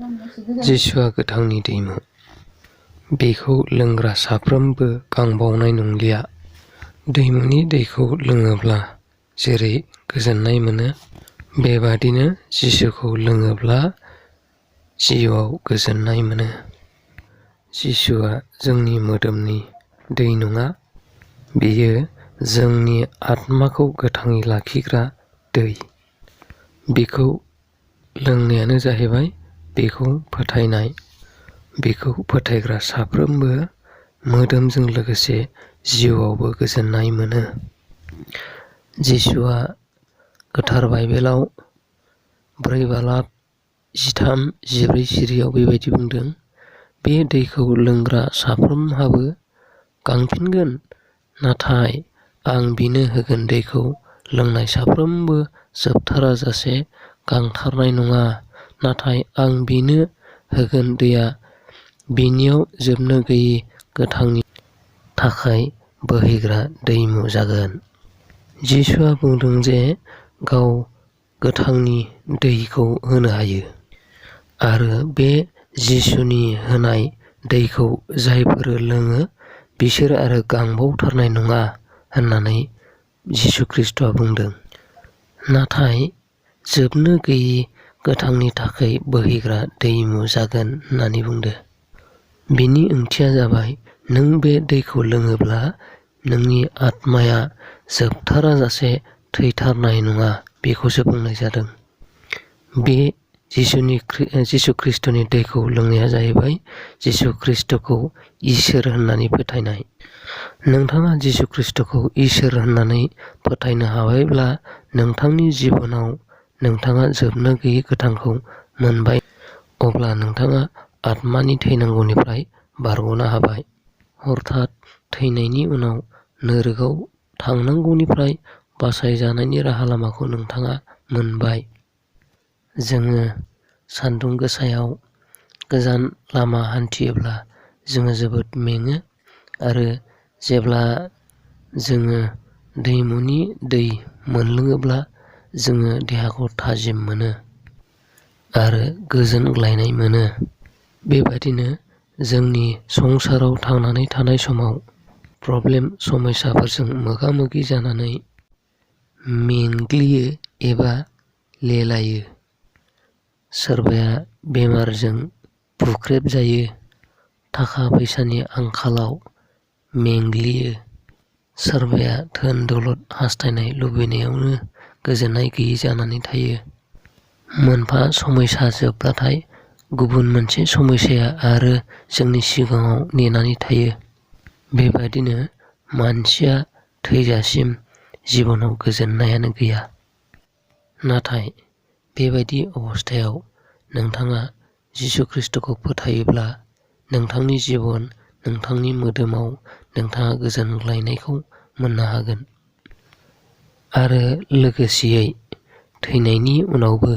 जिसुआ गोथांनि दैमु। बेखौ लोंग्रा साफ्रोमबो गांबावनाय नंलिया। दैमुनि दैखौ लोङोब्ला जेरै गोजोननाय मोनो, बेबादिनो जिसुखौ लोङोब्ला जिउआव गोजोननाय मोनो। जिसुआ जोंनि मोदोमनि दै नङा, बेयो जोंनि आत्माखौ गोथाङै लाखिग्रा दै। बेखौ लोंनायानो जाहैबाय बेखौ फोथायनाय। बेखौ फोथायग्रा साफ्रोमबो मोदोमजों लोगोसे जिउआवबो गोजोननाय मोनो। जिसुआ गोथार बाइबेलाव 4 बालाब 13-14 सिरियाव बेबायदि बुंदों, बे दैखौ लोंग्रा साफ्रोमहाबो गांफिनगोन, नाथाय आं बिनो होगोन दैखौ लोंनाय साफ्रोमबो जोबथाराजासे गांथारनाय नङा, नाथाय आं बिनो होगोन दैया बिनियाव जोबनो गैयि गोथांनि थाखाय बोहैग्रा दैमु जागोन। जिसुआ बुंदों जे गाव गोथांनि दैखौ होनो हायो आरो बे जिसुनि होनाय दैखौ जायफोर लोङो बिसोर आरो गांबावथारनाय नङा होननानै जिसु ख्रीष्टआ बुंदों, नाथाय जोबनो गैयि गोथांनि थाखाय बोहैग्रा दैमु जागोन होननानै बुंदों। बिनि ओंथिया जाबाय नों बे दैखौ लोङोब्ला नोंनि आत्माया जोबथाराजासे थैथारनाय नङा, बेखौसो बुंनाय जादों। बे जिसु ख्रीष्टनि दैखौ लोंनाया जाहैबाय जिसु ख्रीष्टखौ इसोर होननानै फोथायनाय। नोंथाङा जिसु ख्रीष्टखौ इसोर होननानै फोथायनो हाबायब्ला नोंथांनि जिबनाव नोंथाङा जोबनो गैयि गोथांखौ मोनबाय, अब्ला नोंथाङा आत्मानि थैनांगौनिफ्राय बारग'नो हाबाय। हरथात थैनायनि उनाव नोरगआव थांनांगौनिफ्राय बासायजानायनि राहा लामाखौ नोंथाङा मोनबाय। जोङो सान्दुं गोसायाव गोजान लामा हान्थियोब्ला जोङो जोबोद मेङो आरो जेब्ला जोङो दैमुनि दै मोनलोङोब्ला जोङो देहाखौ थाजिम मोनो आरो गोजोनग्लायनाय मोनो। बेबादिनो जोंनि संसाराव थांनानै थानाय समाव प्रब्लेम समस्याफोरजों मोगा-मोगि जानानै मेंग्लियो एबा लेलायो। सोरबाया बेमारजों बुख्रेब जायो, थाखा फैसानि आंखालाव मेंग्लियो, सोरबाया धोन दौलत हास्थायनाय लुबैनायावनो गोजोननाय गैयि जानानै थायो। मोनफा समस्या जोबब्लाथाय गुबुन मोनसे समस्याया आरो जोंनि सिगाङाव नेनानै थायो। बेबादिनो मानसिया थैजासिम जिबनाव गोजोननायानो गैया। नाथाय बेबायदि अबस्थायाव नोंथाङा जिसु ख्रीष्टखौ फोथायोब्ला नोंथांनि जिबन, नोंथांनि मोदोमाव नोंथाङा गोजोनग्लायनायखौ मोननो हागोन आरो लोगोसेयै थैनायनि उनावबो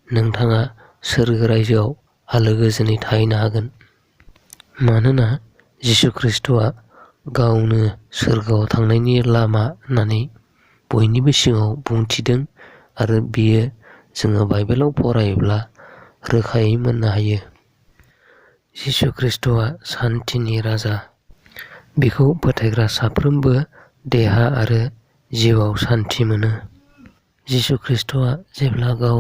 नोंथाङा सोरगो रायजोआव आलो गोजोनै थाहैनो हागोन। मानोना जिसु ख्रीष्टआ गावनो सोरगोआव थांनायनि लामा होननानै बयनिबो सिगाङाव बुंथिदों आरो बियो जोङो बाइबेलाव फरायोब्ला रोखायै मोननो हायो। जिसु ख्रीष्टआ सान्थिनि राजा। बेखौ फोथायग्रा साफ्रोमबो देहा आरो जिउआव सान्थि मोनो। जिसु ख्रीष्टआ जेब्ला गाव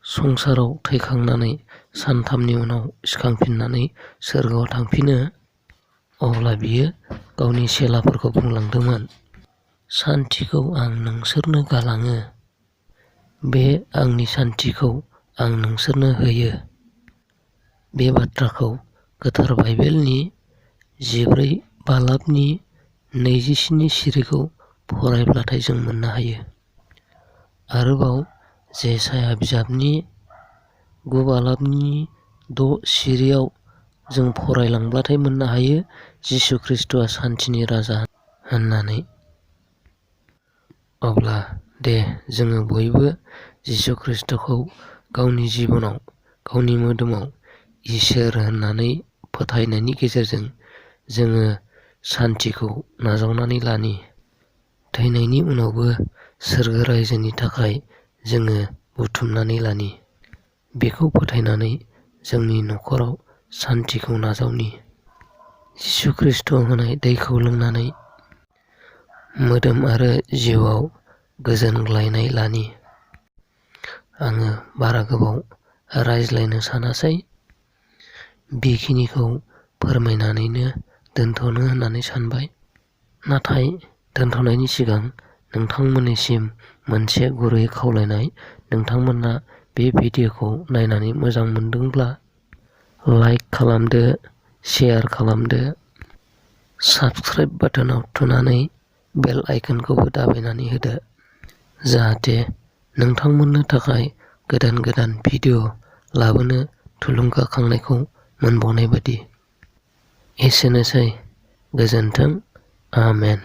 संसाराव थैखांनानै सानथामनि उनाव सिखांफिननानै सोरगोआव थांफिनो, अब्ला बियो गावनि चेलाफोरखौ बुंलांदोंमोन, सान्थिखौ आं नोंसोरनो गालाङो, बे आंनि सान्थिखौ आं नोंसोरनो होयो। बे बाथ्राखौ गोथार बाइबेलनि 14 बालाबनि 27 सिरिखौ फरायब्लाथाय जों मोननो हायो। आरोबाव जेसाया बिजाबनि 9 बालाबनि 6 सिरियाव जों फरायलांब्लाथाय मोननो हायो जिसु ख्रीष्टआ सान्थिनि राजा होननानै। अब्ला दे जोङो बयबो जिसु ख्रीष्टखौ गावनि जिबनाव, गावनि मोदोमाव इसोर होननानै फोथायनायनि गेजेरजों जोङो सान्थिखौ नाजावनानै लानि। थैनायनि उनावबो सोरगो रायजोनि थाखाय जोङो बुथुमनानै लानि। बेखौ फोथायनानै जोंनि न'खराव सान्थिखौ नाजावनि। जिसु खृष्ट होनाय दैखौ लोंनानै मोदोम आरो जिउआव गोजोनग्लायनाय लानि। आङो बारा गोबाव रायज्लायनो सानासै, बेखिनिखौ फोरमायनानैनो दोनथ'नो होननानै सानबाय। नाथाय दोनथ'नायनि सिगां नोंथांमोननिसिम मोनसे गुरै खावलायनाय, नोंथांमोना बे भिडिअ'खौ नायनानै मोजां मोनदोंब्ला लाइक खालामदो, शेयार खालामदो, साबस्क्राइब बाटोनाव थुनानै बेल आइकनखौबो दाबायनानै होदो, जाहाथे नोंथांमोननो थाखाय गोदान गोदान भिडिअ' लाबोनो थुलुंगाखांनायखौ मोनबावनाय बायदि। एसेनोसै, गोजोन्थों, आमेन।